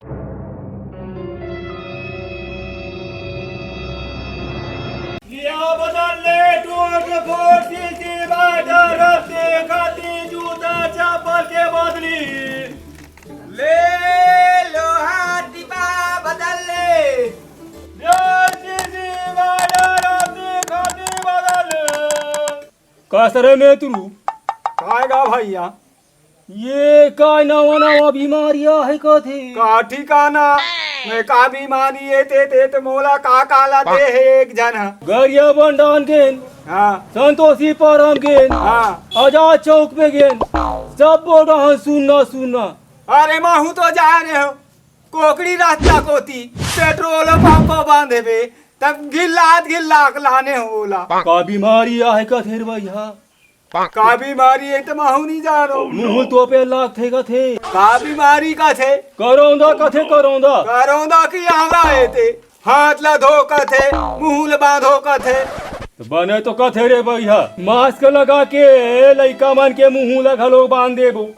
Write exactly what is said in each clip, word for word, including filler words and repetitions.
लिया बदल ले, टूट फूट की बाजार देखा ती जूता चप्पल के बदली। ले लोहा दीवा बदल ले। ले सीसी बाजार देखा ती बदल। का सरे में तुरु? काय गा भैया? ये का नवा नवा बीमारी आहे कथे? का ठिकाना? मैं का बीमारी ये ते, ते तो मोला का काला दे हे एक झन ह। गरिया बंडान गेन, हाँ। संतोषी परम गेन, हाँ। आजाद चौक पे गेन, सब बोल रहा सुनना सुनना। अरे महू तो जा रहे हो, कोकड़ी रास्ता कोती पेट्रोल पंप बांधे बे, तब गिल्लात गिल्लाक लाने हो ओला। का बीमारी आहे कथे रे भैया? का बीमारी ए त महू नहीं जानो। मुहूल तो पे लागथे कथे। का बीमारी कथे? करौंदा कथे, करौंदा। करौंदा की आंगा ए ते। हाथ ला धो कथे, मुहूल बांधो कथे। तो बने तो कथे रे भैया, मास्क लगा के लइका मन के मुहूल घलो बांध देबो।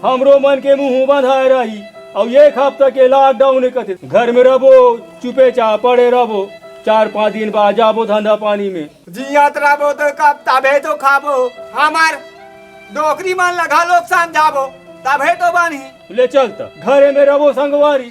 हमरो मन के मुहूल बंधाए रही। अउ एक हफ्ता के लॉकडाउन हे कथे, घर में रहबो, चुपे चाप पड़े रहबो। चार पांच दिन बाद जाबो धंधा पानी में। जियत रहबो तो कब तभे तो खाबो। हमर डोकरी मन ला घलोक समझाबो, तभे तो बनही। ले चल त, घरे में रहबो संगवारी।